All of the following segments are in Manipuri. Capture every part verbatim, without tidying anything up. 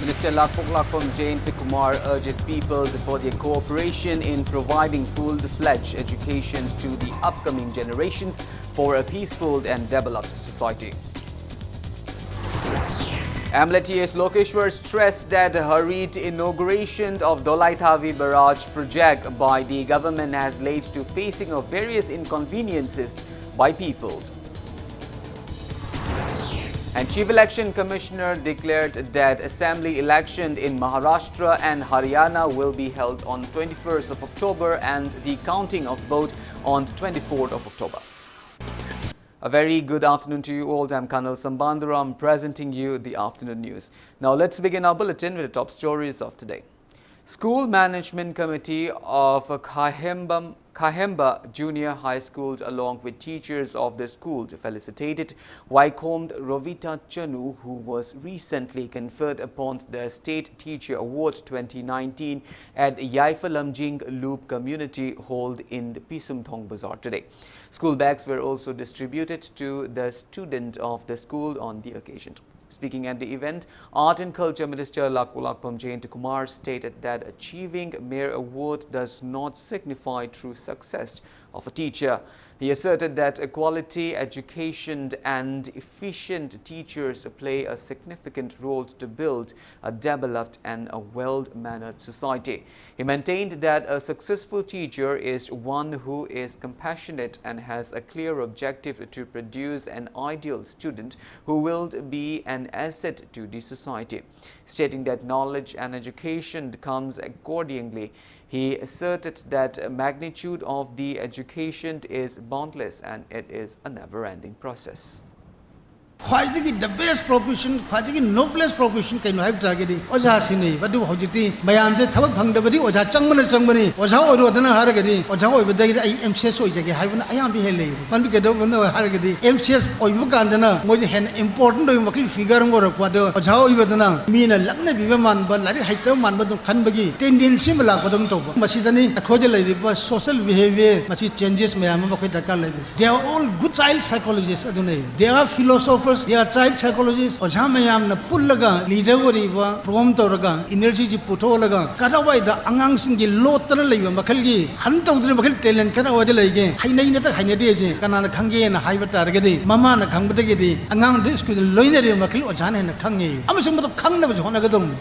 Minister Lakpoklakpam Jayantakumar urges people for their cooperation in providing full-fledged education to the upcoming generations for a peaceful and developed society. M L A T S Lokeshwar stressed that the hurried inauguration of Dolaithavi Barrage project by the government has led to facing of various inconveniences by people. And Chief Election Commissioner declared that assembly election in Maharashtra and Haryana will be held on twenty-first of October and the counting of vote on the twenty-fourth of October. A very good afternoon to you all. I'm Colonel Sambandura. I'm presenting you the afternoon news. Now let's begin our bulletin with the top stories of today. School Management Committee of Kahemba, Kahemba Junior High School, along with teachers of the school, felicitated Vaikomd Rovita Chanu, who was recently conferred upon the State Teacher Award twenty nineteen at Yaifalamjing Loop Community Hall in the Pisumthong Bazaar today. School bags were also distributed to the student of the school on the occasion. Speaking at the event, Art and Culture Minister Lakpoklakpam Jayantakumar stated that achieving mere award does not signify true success of a teacher. He asserted that a quality education and efficient teachers play a significant role to build a developed and a well-mannered society. He maintained that a successful teacher is one who is compassionate and has a clear objective to produce an ideal student who will be an asset to the society. Stating that knowledge and education comes accordingly, he asserted that magnitude of the education is boundless and it is a never-ending process. ꯈ꯭ꯋꯥꯏꯗꯒꯤ the best profession, ꯈ꯭ꯋꯥꯏꯗꯒꯤ noblest profession ꯀꯩꯅꯣ ꯍꯥꯏꯕ ꯇꯥꯔꯒꯗꯤ ꯑꯣꯖꯥꯁꯤꯅꯦꯕ꯫ ꯑꯗꯨꯕꯨ ꯍꯧꯖꯤꯛꯇꯤ ꯃꯌꯥꯝꯁꯦ ꯊꯕꯛ ꯐꯪꯗꯕꯗꯤ ꯑꯣꯖꯥ ꯆꯪꯕꯅ ꯆꯪꯕꯅꯤ꯫ ꯑꯣꯖꯥ ꯑꯣꯏꯔꯣꯗꯅ ꯍꯥꯏꯔꯒꯗꯤ ꯑꯣꯖꯥ ꯑꯣꯏꯕꯗꯒꯤꯗꯤ ꯑꯩ M C S ꯑꯣꯏꯖꯒꯦ ꯍꯥꯏꯕꯅ ꯑꯌꯥꯝꯕ ꯍꯦꯜꯂꯛꯏꯕ꯫ ꯃꯔꯝꯗꯤ ꯀꯩꯗꯧꯕꯅꯣ ꯍꯥꯏꯔꯒꯗꯤ M C S ꯑꯣꯏꯕ ꯀꯥꯟꯗꯅ ꯃꯣꯏꯗ ꯍꯦꯟꯅ important ꯑꯣꯏꯕ ꯃꯈꯜ figure ꯑꯃ ꯑꯣꯏꯔꯛꯄ꯫ ꯑꯗꯣ ꯑꯣꯖꯥ ꯑꯣꯏꯕꯗꯅ ꯃꯤꯅ ꯂꯛꯅꯕꯤꯕ ꯃꯥꯟꯕ, ꯂꯥꯏꯔꯤꯛ ꯍꯩꯇꯕ ꯃꯥꯟꯕ ꯑꯗꯨꯝ ꯈꯟꯕꯒꯤ tendency ꯑꯃ ꯂꯥꯛꯄꯗꯧꯅ ꯇꯧꯕ꯫ ꯃꯁꯤꯗꯅꯤ ꯑꯩꯈꯣꯏꯗ ꯂꯩꯔꯤꯕ social behavior ꯃꯁꯤ changes ꯃꯌꯥꯝ ꯑꯃ ꯑꯩꯈꯣꯏ ꯗꯔꯀꯥꯔ ꯂꯩꯔꯤꯁꯦ꯫ They are all good child psychologists ꯑꯗꯨꯅꯤ꯫ They are philosopher. First year child psychologist ꯑꯣꯖꯥ ꯃꯌꯥꯝꯅ ꯄꯨꯜꯂꯒ leader ꯑꯣꯏꯔꯤꯕ form ꯇꯧꯔꯒ energyꯁꯤ ꯄꯨꯊꯣꯛꯍꯜꯂꯒ ꯀꯗꯥꯏꯋꯥꯏꯗ ꯑꯉꯥꯡꯁꯤꯡꯒꯤ ꯂꯣꯠꯇꯅ ꯂꯩꯕ ꯃꯈꯜꯒꯤ ꯍꯟ ꯇꯧꯗ꯭ꯔꯤꯕ ꯃꯈꯜ talent ꯀꯗꯥꯏꯋꯥꯏꯗ ꯂꯩꯒꯦ, ꯍꯩꯅꯩ ꯅꯠꯇ꯭ꯔꯒ ꯍꯩꯅꯗꯦꯁꯦ ꯀꯅꯥꯅ ꯈꯪꯒꯦꯅ ꯍꯥꯏꯕ ꯇꯥꯔꯒꯗꯤ ꯃꯃꯥꯅ ꯈꯪꯕꯗꯒꯤꯗꯤ ꯑꯉꯥꯡꯗꯨ ꯁ꯭ꯀꯨꯜꯗ ꯂꯣꯏꯅꯔꯤꯕ ꯃꯈꯜ ꯑꯣꯖꯥꯅ ꯍꯦꯟꯅ ꯈꯪꯉꯦ꯫ ꯑꯃꯁꯨꯡ ꯃꯗꯨ ꯈꯪꯅꯕꯁꯨ ꯍꯣꯠꯅꯒꯗꯧꯕꯅꯤ꯫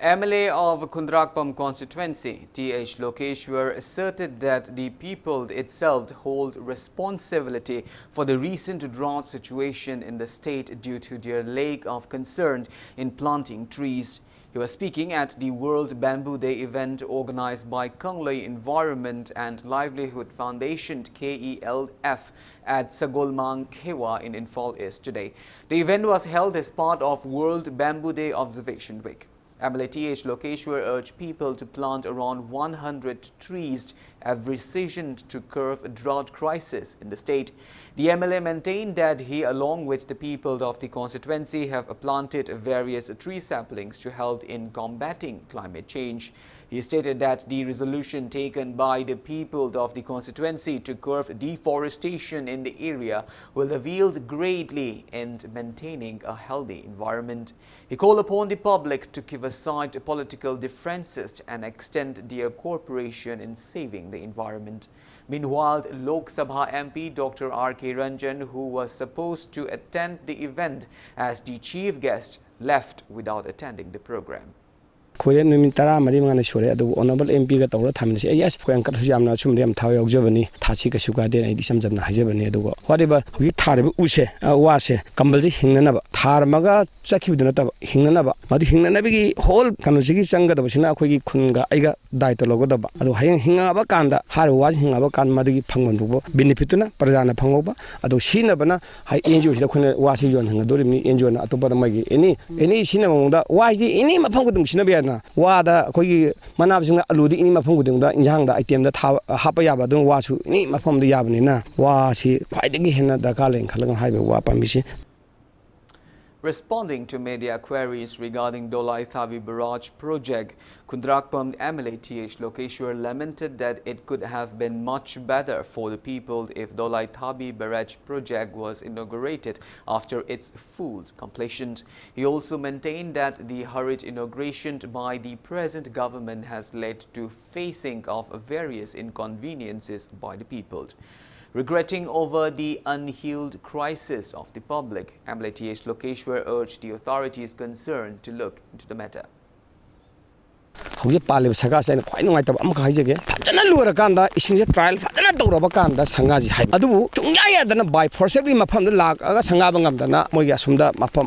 M L A of Khundrakpam constituency, T H Lokeshwar, asserted that the people itself hold responsibility for the recent drought situation in the state due to their lack of concern in planting trees. He was speaking at the World Bamboo Day event organized by Kanglei Environment and Livelihood Foundation, K E L F, at Sagolmang Khewa in Imphal East today. The event was held as part of World Bamboo Day Observation Week. M L A T H Lokeshwar urged people to plant around one hundred trees every season to curb a drought crisis in the state. The M L A maintained that he, along with the people of the constituency, have planted various tree saplings to help in combating climate change. He stated that the resolution taken by the people of the constituency to curb deforestation in the area will avail greatly in maintaining a healthy environment. He called upon the public to keep aside political differences and extend their cooperation in saving the environment. Meanwhile, Lok Sabha M P Doctor R K Ranjan, who was supposed to attend the event as the chief guest, left without attending the program. ꯑꯩꯈꯣꯏ ꯅꯨꯃꯤꯠ ꯇꯔꯥ ꯃꯔꯤ ꯃꯉꯥꯅꯤ ꯁꯨꯔꯦ, ꯑꯗꯨꯕꯨ ꯑꯣꯅꯔꯦꯕꯜ ꯑꯦꯝ ꯄꯤꯒ ꯇꯧꯔ ꯊꯝꯃꯤꯟꯅꯁꯤ꯫ ꯑꯩ ꯑꯁ, ꯑꯩꯈꯣꯏ ꯑꯪꯀꯜꯁꯨ ꯌꯥꯝꯅ ꯑꯆꯨꯝꯕ ꯌꯥꯝ ꯊꯋꯥꯏ ꯌꯥꯎꯖꯕꯅꯤ, ꯊꯥꯁꯤ ꯀꯩꯁꯨ ꯀꯥꯏꯗꯦꯅ ꯑꯩꯗꯤ ꯏꯆꯝ ꯆꯝꯅ ꯍꯥꯏꯖꯕꯅꯤ꯫ ꯑꯗꯨꯒ whatever ꯍꯧꯖꯤꯛ ꯊꯥꯔꯤꯕ ꯎꯁꯦ, ꯑ, ꯋꯥꯁꯦ, ꯀꯝꯄꯜꯁꯔꯤ ꯍꯤꯡꯅꯅꯕ ꯊꯥꯔꯝꯃꯒ ꯆꯠꯈꯤꯕꯗꯨ ꯅꯠꯇꯕ, ꯍꯤꯡꯅꯅꯕ, ꯃꯗꯨ ꯍꯤꯡꯅꯅꯕꯒꯤ ꯍꯣꯜ ꯀꯩꯅꯣꯁꯤꯒꯤ ꯆꯪꯒꯗꯕꯁꯤꯅ ꯑꯩꯈꯣꯏꯒꯤ ꯈꯨꯟꯒ ꯑꯩꯒ ꯗꯥꯏꯇ ꯂꯧꯒꯗꯕ꯫ ꯑꯗꯣ ꯍꯌꯦꯡ ꯍꯤꯡꯉꯛꯑꯕ ꯀꯥꯟꯗ, ꯍꯥꯏꯔꯤꯕ ꯋꯥꯁꯤ ꯍꯤꯡꯉꯛꯑꯕ ꯀꯥꯟꯗ ꯃꯗꯨꯒꯤ ꯐꯪꯐꯝ ꯊꯣꯛꯄ ꯕꯦꯅꯤꯐꯤꯠꯇꯨꯅ ꯄ꯭ꯔꯖꯥꯅ ꯐꯪꯍꯧꯕ꯫ ꯑꯗꯣ ꯁꯤꯖꯤꯟꯅꯕꯅ ꯍꯥꯏ, ꯑꯦꯟ ꯖꯤ ꯑꯣꯁꯤꯗ ꯑꯩꯈꯣꯏꯅ ꯋꯥꯁꯤ ꯌꯣꯟꯍꯟꯒꯗꯧꯔꯤꯕꯅꯤ꯫ ꯑꯦꯟ ꯖꯤ ꯑꯣꯅ ꯑꯇꯣꯞꯄꯗ ꯃꯣꯏꯒꯤ ꯑꯦꯅꯤ, ꯑꯦꯅꯤ ꯁꯤꯖꯤꯟꯅꯕ ꯃꯑꯣꯡꯗ ꯋꯥꯁꯤꯗꯤ ꯑꯦꯅꯤ ꯃꯐꯝ ꯈꯨꯗꯤꯡꯃꯛ ꯁꯤꯖꯤꯟꯅꯕ ꯌꯥꯏꯗꯅ꯫ ꯋꯥꯗ ꯑꯩꯈꯣꯏꯒꯤ ꯃꯅꯥ ꯃꯁꯤꯡꯅ ꯑꯂꯨꯗꯤ ꯑꯦꯅꯤ ꯃꯐꯝ ꯈꯨꯗꯤꯡꯃꯛꯇ ꯏꯟꯖꯥꯡꯗ ꯑꯥꯏꯇꯦꯝꯗ ꯊꯥꯕ, ꯍꯥꯞꯄ ꯌꯥꯕ, ꯑꯗꯨꯝ ꯋꯥꯁꯨ ꯑꯦꯅꯤ ꯃꯐꯝꯗ ꯌꯥꯕꯅꯤꯅ ꯋꯥꯁꯤ ꯈ꯭ꯋꯥꯏꯗꯒꯤ ꯍꯦꯟꯅ ꯗꯔꯀꯥꯔ ꯂꯩꯅ ꯈꯜꯂꯒ ꯍꯥꯏꯔꯤꯕ ꯋꯥ ꯄꯥꯝꯕꯤꯁꯤ꯫ Responding to media queries regarding Dolai Thabi Barrage project, Khundrakpam M L A T H Lokeshwar lamented that it could have been much better for the people if Dolai Thabi Barrage project was inaugurated after its full completion. He also maintained that the hurried inauguration by the present government has led to facing of various inconveniences by the people. Regretting over the unhealed crisis of the public, M L A T H Lokeshwar urged the authorities concerned to look into the matter. ꯍꯧꯖꯤꯛ ꯄꯥꯜꯂꯤꯕ ꯁꯪꯒꯥꯁꯤꯗ ꯑꯩꯅ ꯈ꯭ꯋꯥꯏ ꯅꯨꯡꯉꯥꯏꯇꯕ ꯑꯃꯈꯛ ꯍꯥꯏꯖꯒꯦ꯫ ꯐꯖꯅ ꯂꯣꯏꯔꯀꯥꯟꯗ, ꯏꯁꯤꯡꯁꯦ ꯇ꯭ꯔꯥꯏꯜ ꯐꯖꯅ ꯇꯧꯔꯕ ꯀꯥꯟꯗ ꯁꯪꯒꯥꯁꯤ ꯍꯥꯏꯕ ꯑꯗꯨꯕꯨ ꯁꯨꯡꯌꯥ ꯌꯥꯗꯅ by forcefully ꯃꯐꯝꯗ ꯂꯥꯛꯑꯒ ꯁꯪꯒꯥꯕ ꯉꯝꯗꯅ ꯃꯣꯏꯒꯤ ꯑꯁꯣꯝꯗ ꯃꯐꯝ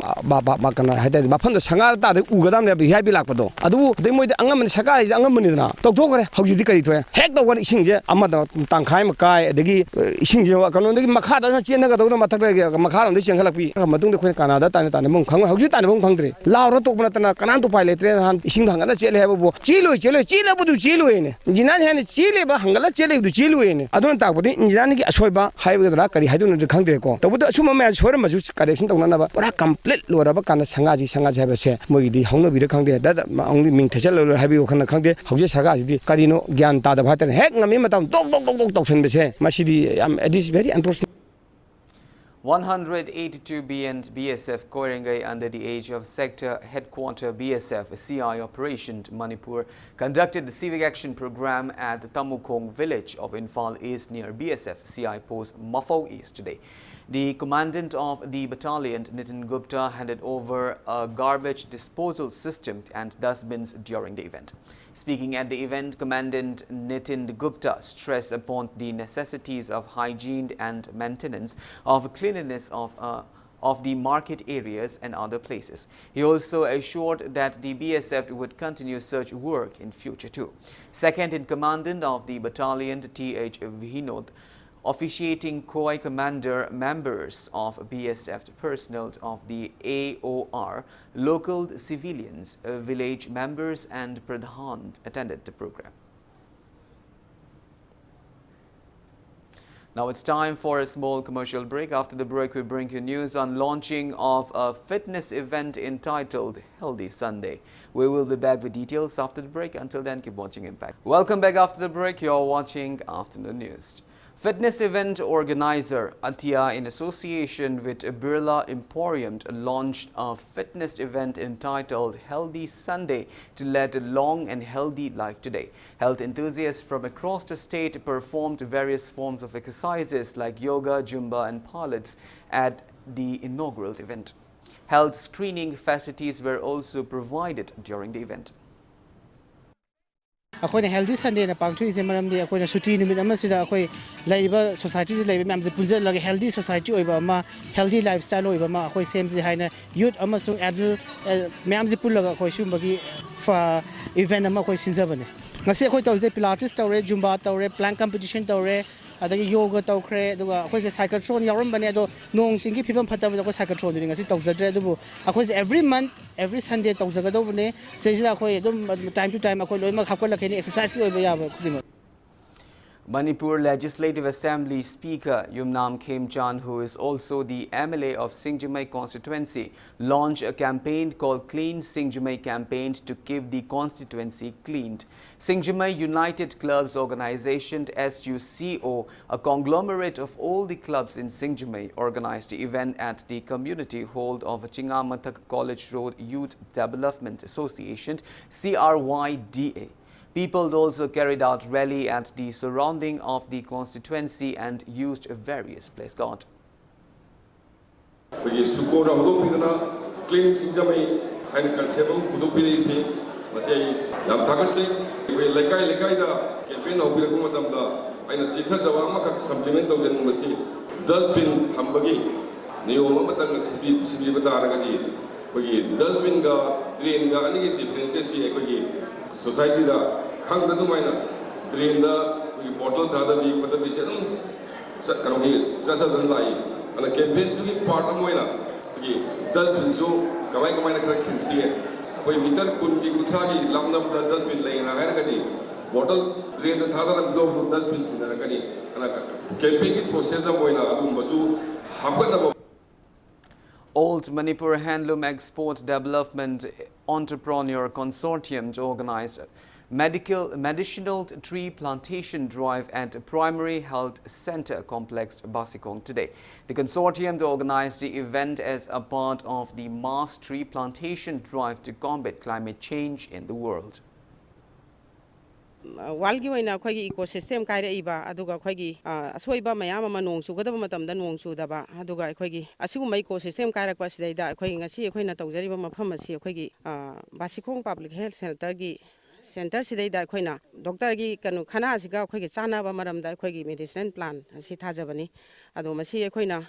ꯀꯩꯅꯣ ꯍꯥꯏꯇꯥꯔꯦ, ꯃꯐꯝꯗ ꯁꯪꯒꯥ ꯇꯥꯗ ꯎꯒꯗꯕꯅꯦꯕ ꯚꯤ ꯑꯥꯏ ꯄꯤ ꯂꯥꯛꯄꯗꯣ꯫ ꯑꯗꯨꯕꯨ ꯑꯗꯩ ꯃꯣꯏꯗꯤ ꯑꯉꯝꯕꯅꯤ, ꯁꯔꯀꯥꯔ ꯍꯥꯏꯁꯦ ꯑꯉꯝꯕꯅꯤꯗꯅ ꯇꯧꯊꯣꯛꯈ꯭ꯔꯦ꯫ ꯍꯧꯖꯤꯛꯇꯤ ꯀꯔꯤ ꯊꯣꯛꯑꯦ? ꯍꯦꯛ ꯇꯧꯕꯒ ꯏꯁꯤꯡꯁꯦ ꯑꯃꯗ ꯇꯪꯈꯥꯏ ꯑꯃ ꯀꯥꯏ, ꯑꯗꯒꯤ ꯏꯁꯤꯡꯁꯦ ꯀꯩꯅꯣꯗꯒꯤ ꯃꯈꯥꯗ ꯆꯦꯟꯊꯒꯗꯧꯗꯣ ꯃꯊꯛꯇ ꯃꯈꯥꯔꯣꯝꯗꯒꯤ ꯆꯦꯟꯈꯠꯂꯛꯄꯤ꯫ ꯃꯇꯨꯡꯗ ꯑꯩꯈꯣꯏꯅ ꯀꯅꯥꯗ ꯇꯥꯟꯅ ꯇꯥꯟꯅꯐꯝ ꯈꯪꯉꯣꯏ꯫ ꯍꯧꯖꯤꯛ ꯇꯥꯟꯅꯐꯝ ꯈꯪꯗ꯭ꯔꯦ꯫ ꯂꯥꯎꯔ ꯇꯣꯛꯄ ꯅꯠꯇꯅ ꯀꯅꯥꯝꯇ ꯎꯄꯥꯏ ꯂꯩꯇ꯭ꯔꯦ꯫ ꯅꯍꯥꯟ ꯏꯁꯤꯡꯗ ꯍꯪꯒꯠꯂ ꯆꯦꯜꯂꯦ ꯍꯥꯏꯕꯕꯨ ꯆꯦꯜꯂꯣꯏ, ꯆꯦꯜꯂꯣꯏ, ꯆꯦꯜꯂꯕꯨꯗꯨ ꯆꯦꯜꯂꯣꯏꯅꯦ꯫ ꯏꯟꯖꯤꯅꯤꯌꯥꯔ ꯍꯥꯏꯅ ꯆꯦꯜꯂꯦꯕ, ꯍꯪꯒꯠꯂ ꯆꯦꯜꯂꯦꯕꯗꯨ ꯆꯦꯜꯂꯣꯏꯅꯦ꯫ ꯑꯗꯨꯅ ꯇꯥꯛꯄꯗꯤ ꯏꯟꯖꯤꯅꯤꯌꯥꯔꯒꯤ ꯑꯁꯣꯏꯕ ꯍꯥꯏꯒꯗ꯭ꯔꯥ ꯀꯔꯤ ꯍꯥꯏꯗꯣꯏꯅꯣꯗꯤ ꯈꯪꯗ꯭ꯔꯦꯀꯣ꯫ ꯇꯧꯕꯗꯤ ꯑꯁꯨꯝꯕ ꯃꯌꯥꯝ ꯁꯣꯏꯔꯝꯕꯁꯨ ꯀꯔꯦꯛꯁꯟ ꯇꯧꯅꯅꯕ ꯄꯨꯔꯥ ꯀꯝꯄ꯭ꯂꯤꯠ ꯂꯣꯏꯔꯕ ꯀꯥꯟꯗ ꯁꯪꯒꯥꯁꯤ, ꯁꯪꯒꯥꯁꯤ ꯍꯥꯏꯕꯁꯦ ꯃꯣꯏꯒꯤꯗꯤ ꯍꯧꯅꯕꯤꯔ ꯈꯪꯗꯦ꯫ ꯗ ꯃꯤꯡ ꯊꯦꯠꯆꯜꯂꯔꯣꯏ ꯍꯥꯏꯕꯤꯌꯨ ꯋꯥꯈꯜꯅ ꯈꯪꯗꯦ꯫ ꯍꯧꯖꯤꯛ ꯁꯔꯀꯥꯔꯁꯤꯗꯤ ꯀꯔꯤꯅꯣ ꯒ꯭ꯌꯥꯟ ꯇꯥꯗꯕ ꯍꯥꯏꯇꯥꯔꯦ꯫ ꯍꯦꯛ ꯉꯝꯃꯤ ꯃꯇꯝ ꯗꯣꯛ ꯗꯣꯛ ꯗꯣꯛ ꯗꯣꯛ ꯇꯧꯁꯟꯕꯁꯦ ꯃꯁꯤꯗꯤ ꯌꯥꯝ, it is very unfortunate. One hundred eighty-two B and B S F Koirengei under the age of Sector Headquarter B S F C I operation Manipur conducted the civic action program at the Tamukhong village of Imphal East near B S F C I post Mafao East today. The commandant of the battalion, Nitin Gupta, handed over a garbage disposal system and dustbins during the event. Speaking at the event, Commandant Nitin Gupta stressed upon the necessities of hygiene and maintenance of cleanliness of, uh, of the market areas and other places. He also assured that the B S F would continue such work in future too. Second in commandant of the battalion, T H Vinod, officiating Khowai commander, members of B S F personnel of the A O R, local civilians, uh, village members and Pradhan attended the program. Now it's time for a small commercial break. After the break, we bring you news on launching of a fitness event entitled Healthy Sunday. We will be back with details after the break. Until then, keep watching Impact. Welcome back after the break. You're watching Afternoon News. Fitness event organizer Atia, in association with Birla Emporium, launched a fitness event entitled Healthy Sunday to lead a long and healthy life today. Health enthusiasts from across the state performed various forms of exercises like yoga, Zumba, and pilates at the inaugural event. Health screening facilities were also provided during the event. ꯑꯩꯈꯣꯏꯅ ꯍꯦꯜꯗꯤ ꯁꯟꯗꯦꯅ ꯄꯥꯡꯊꯣꯛꯏꯁꯦ ꯃꯔꯝꯗꯤ ꯑꯩꯈꯣꯏꯅ ꯁꯨꯇꯤ ꯅꯨꯃꯤꯠ ꯑꯃꯁꯤꯗ ꯑꯩꯈꯣꯏ ꯂꯩꯔꯤꯕ ꯁꯣꯁꯥꯏꯇꯤꯁꯤ ꯂꯩꯕ ꯃꯌꯥꯝꯁꯦ ꯄꯨꯟꯁꯤꯜꯂꯒ ꯍꯦꯜꯗꯤ ꯁꯣꯁꯥꯏꯇꯤ ꯑꯣꯏꯕ ꯑꯃ, ꯍꯦꯜꯗꯤ ꯂꯥꯏꯐ ꯁ꯭ꯇꯥꯏꯜ ꯑꯣꯏꯕ ꯑꯃ ꯑꯩꯈꯣꯏ ꯁꯦꯝꯁꯤ ꯍꯥꯏꯅ ꯌꯨꯠ ꯑꯃꯁꯨꯡ ꯑꯦꯗꯜ ꯃꯌꯥꯝꯁꯦ ꯄꯨꯜꯂꯒ ꯑꯩꯈꯣꯏ ꯁꯤꯒꯨꯝꯕꯒꯤ ꯏꯚꯦꯟ ꯑꯃ ꯑꯩꯈꯣꯏ ꯁꯤꯟꯖꯕꯅꯦ꯫ ꯉꯁꯤ ꯑꯩꯈꯣꯏ ꯇꯧꯔꯤꯁꯦ ꯄꯤꯂꯥꯇꯤꯁ ꯇꯧꯔꯦ, ꯖꯨꯝꯕꯥ ꯇꯧꯔꯦ, ꯄ꯭ꯂꯥꯡ ꯀꯝꯄꯤꯇꯤꯁꯟ ꯇꯧꯔꯦ, ꯑꯗꯒꯤ ꯌꯣꯒ ꯇꯧꯈ꯭ꯔꯦ, ꯑꯗꯨꯒ ꯑꯩꯈꯣꯏꯁꯦ ꯁꯥꯏꯀꯜ ꯊ꯭ꯔꯣꯟ ꯌꯥꯎꯔꯝꯕꯅꯦ, ꯑꯗꯣ ꯅꯣꯡ ꯆꯤꯡꯒꯤ ꯐꯤꯕꯝ ꯐꯠꯇꯕꯗ ꯑꯩꯈꯣꯏ ꯁꯥꯏꯀꯜ ꯊ꯭ꯔꯣꯟꯗꯨꯗꯤ ꯉꯁꯤ ꯇꯧꯖꯗ꯭ꯔꯦ꯫ ꯑꯗꯨꯕꯨ ꯑꯩꯈꯣꯏꯁꯦ ꯑꯦꯕ꯭ꯔꯤ ꯃꯟꯠ ꯑꯦꯕ꯭ꯔꯤ ꯁꯟꯗꯦ ꯇꯧꯖꯒꯗꯧꯕꯅꯦ꯫ ꯁꯤꯗꯩꯁꯤꯗ ꯑꯩꯈꯣꯏ ꯑꯗꯨꯝ ꯇꯥꯏꯝ ꯇꯨ ꯇꯥꯏꯝ ꯑꯩꯈꯣꯏ ꯂꯣꯏꯅꯃꯛ ꯍꯥꯞꯀꯠꯂꯛꯀꯅꯤ, ꯑꯦꯛꯁꯔꯁꯥꯏꯁꯀꯤ ꯑꯣꯏꯕ ꯌꯥꯕ ꯈꯨꯗꯤꯡꯃꯛ꯫ Manipur Legislative Assembly Speaker Yumnam Khemchand, who is also the M L A of Singjamei constituency, launched a campaign called Clean Singjamei Campaign to keep the constituency cleaned. Singjamei United Clubs Organization, S U C O, a conglomerate of all the clubs in Singjamei, organized the event at the community hall of Chingamathak College Road Youth Development Association, C R Y D A. People also carried out rally at the surrounding of the constituency and used various place guard. ꯑꯩꯈꯣꯏꯒꯤ ꯁꯨꯀꯣꯔꯅ ꯍꯧꯗꯣꯛꯄꯤꯗꯨꯅ ꯀ꯭ꯂꯤꯟ ꯁꯤꯡꯖꯃꯩ ꯍꯥꯏꯅ ꯀꯟꯁꯦꯞ ꯑꯃ ꯄꯨꯊꯣꯛꯄꯤꯔꯛꯏꯁꯦ, ꯃꯁꯤ ꯑꯩ ꯌꯥꯝ ꯊꯥꯒꯠꯆꯩ꯫ ꯑꯩꯈꯣꯏ ꯂꯩꯀꯥꯏ ꯂꯩꯀꯥꯏꯗ ꯀꯦꯝꯄꯦꯟ ꯍꯧꯕꯤꯔꯛꯄ ꯃꯇꯝꯗ ꯑꯩꯅ ꯆꯤꯊꯖꯕ ꯑꯃꯈꯛ ꯁꯝꯄ꯭ꯂꯤꯃꯦꯟ ꯇꯧꯖꯅꯤꯡꯕꯁꯤ, ꯗꯁꯕꯤꯟ ꯊꯝꯕꯒꯤ ꯅꯤꯌꯣꯝ ꯑꯃꯇꯪ ꯁꯤꯟꯕꯤ- ꯁꯤꯟꯕꯤꯕ ꯇꯥꯔꯒꯗꯤ ꯑꯩꯈꯣꯏꯒꯤ ꯗꯁꯕꯤꯟꯒ ꯗ꯭ꯔꯦꯟꯒ ꯑꯅꯤꯒꯤ ꯗꯤꯐꯔꯦꯟꯁꯦꯁꯁꯤ ꯑꯩꯈꯣꯏꯒꯤ ꯁꯣꯁꯥꯏꯇꯤꯗ ꯈꯪꯗ ꯑꯗꯨꯃꯥꯏꯅ ꯗ꯭ꯔꯦꯟꯗ ꯑꯩꯈꯣꯏꯒꯤ ꯕꯣꯇꯜ ꯊꯥꯗꯕꯤ ꯈꯣꯠꯇꯕꯤꯁꯦ ꯑꯗꯨꯝ ꯆꯠ- ꯀꯩꯅꯣꯒꯤ ꯆꯠꯊꯗꯨꯅ ꯂꯥꯛꯏ꯫ ꯑꯗꯨꯅ ꯀꯦꯝꯄꯦꯟꯗꯨꯒꯤ ꯄꯥꯔꯠ ꯑꯃ ꯑꯣꯏꯅ ꯑꯩꯈꯣꯏꯒꯤ ꯗꯁꯕꯤꯟꯁꯨ ꯀꯃꯥꯏ ꯀꯃꯥꯏꯅ ꯈꯔ ꯈꯤꯟꯁꯤꯒꯦ, ꯑꯩꯈꯣꯏ ꯃꯤꯇꯔ ꯀꯨꯟꯒꯤ ꯀꯨꯟꯊ꯭ꯔꯥꯒꯤ ꯂꯥꯞꯅꯕꯗ ꯗꯁꯕꯤꯟ ꯂꯩꯅ ꯍꯥꯏꯔꯒꯗꯤ ꯕꯣꯇꯜ ꯗ꯭ꯔꯦꯟꯗ ꯊꯥꯗꯔꯝꯒꯗꯧꯕꯗꯣ ꯗꯁꯕꯤꯟ ꯊꯤꯟꯅꯔꯛꯀꯅꯤ꯫ ꯑꯗꯨꯅ ꯀꯦꯝꯄꯦꯟꯒꯤ ꯄ꯭ꯔꯣꯁꯦꯁ ꯑꯃ ꯑꯣꯏꯅ ꯑꯗꯨꯒꯨꯝꯕꯁꯨ ꯍꯥꯞꯀꯠꯅꯕ꯫ Old Manipur Handloom Export Development Entrepreneur Consortium organized medical, medicinal tree plantation drive at Primary Health Center Complex, Basikhong today. The consortium organized the event as a part of the mass tree plantation drive to combat climate change in the world. ꯋꯥꯔꯜꯒꯤ ꯑꯣꯏꯅ ꯑꯩꯈꯣꯏꯒꯤ ꯏꯀꯣ ꯁꯤꯁꯇꯦꯝ ꯀꯥꯏꯔꯛꯏꯕ, ꯑꯗꯨꯒ ꯑꯩꯈꯣꯏꯒꯤ ꯑ, ꯑꯁꯣꯏꯕ ꯃꯌꯥꯝ ꯑꯃ, ꯅꯣꯡ ꯆꯨꯒꯗꯕ ꯃꯇꯝꯗ ꯅꯣꯡ ꯆꯨꯗꯕ, ꯑꯗꯨꯒ ꯑꯩꯈꯣꯏꯒꯤ ꯑꯁꯤꯒꯨꯝꯕ ꯏꯀꯣ ꯁꯤꯁꯇꯦꯝ ꯀꯥꯏꯔꯛꯄ ꯑꯁꯤꯗꯩꯗ ꯑꯩꯈꯣꯏꯒꯤ ꯉꯁꯤ ꯑꯩꯈꯣꯏꯅ ꯇꯧꯖꯔꯤꯕ ꯃꯐꯝ ꯑꯁꯤ ꯑꯩꯈꯣꯏꯒꯤ ꯑ, ꯕꯥꯁꯤꯈꯣꯡ ꯄꯕ꯭ꯂꯤꯛ ꯍꯦꯜꯊ ꯁꯦꯟꯇꯔꯒꯤ ꯁꯦꯟꯇꯔꯁꯤꯗꯩꯗ ꯑꯩꯈꯣꯏꯅ ꯗꯣꯛꯇꯔꯒꯤ ꯀꯩꯅꯣ ꯈꯅꯥꯁꯤꯒ ꯑꯩꯈꯣꯏꯒꯤ ꯆꯥꯟꯅꯕ ꯃꯔꯝꯗ ꯑꯩꯈꯣꯏꯒꯤ ꯃꯦꯗꯤꯁꯤꯅꯦꯜ ꯄ꯭ꯂꯥꯟ ꯑꯁꯤ ꯊꯥꯖꯕꯅꯤ꯫ ꯑꯗꯣ ꯃꯁꯤ ꯑꯩꯈꯣꯏꯅ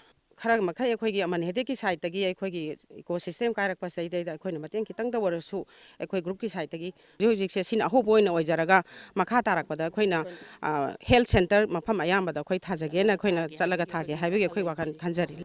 ꯈꯔ ꯃꯈꯩ ꯑꯩꯈꯣꯏꯒꯤ ꯑꯃꯟ ꯍꯦꯗꯦꯛꯀꯤ ꯁꯥꯏꯠꯇꯒꯤ ꯑꯩꯈꯣꯏꯒꯤ ꯏꯀꯣ ꯁꯤꯁꯇꯦꯝ ꯀꯥꯏꯔꯛꯄꯁꯤꯗꯩꯗ ꯑꯩꯈꯣꯏꯅ ꯃꯇꯦꯡ ꯈꯤꯇꯪꯗ ꯑꯣꯏꯔꯁꯨ ꯑꯩꯈꯣꯏ ꯒ꯭ꯔꯨꯞꯀꯤ ꯁꯥꯏꯠꯇꯒꯤ ꯍꯧꯖꯤꯛ ꯍꯧꯖꯤꯛꯁꯦ ꯁꯤꯅ ꯑꯍꯧꯕ ꯑꯣꯏꯅ ꯑꯣꯏꯖꯔꯒ ꯃꯈꯥ ꯇꯥꯔꯛꯄꯗ ꯑꯩꯈꯣꯏꯅ ꯍꯦꯜꯊ ꯁꯦꯟꯇꯔ ꯃꯐꯝ ꯑꯌꯥꯝꯕꯗ ꯑꯩꯈꯣꯏ ꯊꯥꯖꯒꯦꯅ ꯑꯩꯈꯣꯏꯅ ꯆꯠꯂꯒ ꯊꯥꯒꯦ ꯍꯥꯏꯕꯒꯤ ꯑꯩꯈꯣꯏ ꯋꯥꯈꯜ ꯈꯟꯖꯔꯤ꯫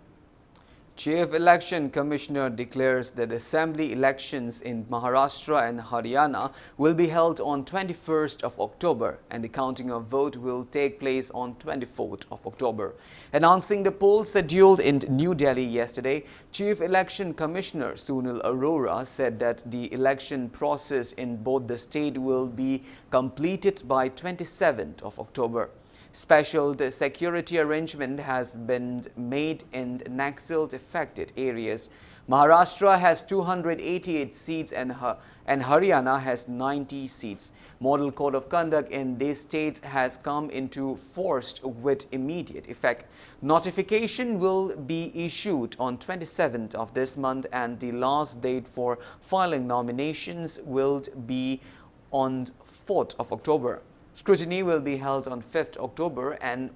Chief Election Commissioner declares that assembly elections in Maharashtra and Haryana will be held on twenty-first of October and the counting of vote will take place on twenty-fourth of October. Announcing the polls scheduled in New Delhi yesterday, Chief Election Commissioner Sunil Arora said that the election process in both the state will be completed by twenty-seventh of October. Special security arrangement has been made in Naxal affected areas. Maharashtra has two hundred eighty-eight seats and, Ha- and Haryana has ninety seats. Model code of conduct in these states has come into force with immediate effect. Notification will be issued on twenty-seventh of this month and the last date for filing nominations will be on fourth of October. Scrutiny will be held on fifth October and,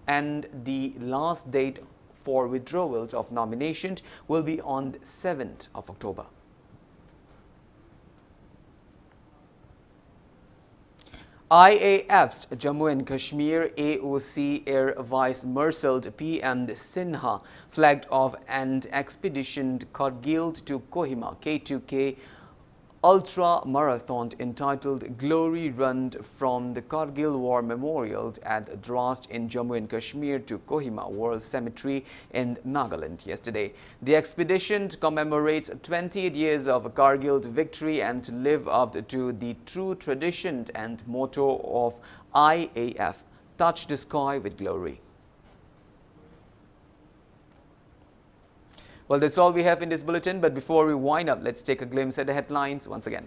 and the last date for withdrawal of nomination will be on seventh of October. I A F's Jammu and Kashmir A O C Air Vice Marshal P M Sinha flagged off an expedition Kargil to Kohima K two K Ultra marathon entitled Glory Run from the Kargil War Memorial at Drast in Jammu and Kashmir to Kohima War Cemetery in Nagaland yesterday. The expedition commemorates twenty-eight years of Kargil victory and to live up to the true tradition and motto of I A F, Touch the Sky with Glory. Well, that's all we have in this bulletin, but before we wind up, let's take a glimpse at the headlines once again.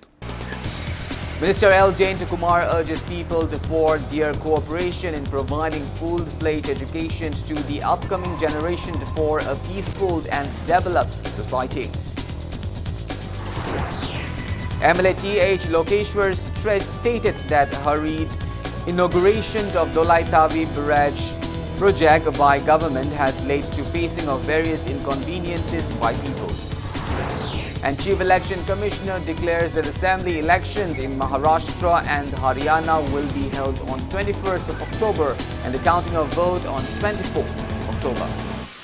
Minister L Jayantakumar urges people to for their cooperation in providing full-fledged education to the upcoming generation for a peaceful and developed society. M L A T H Lokeshwar stre- stated that hurried inauguration of Dolai Tavi Barrage project by government has led to facing of various inconveniences by people. And Chief Election Commissioner declares that assembly elections in Maharashtra and Haryana will be held on twenty-first of October and the counting of vote on twenty-fourth of October.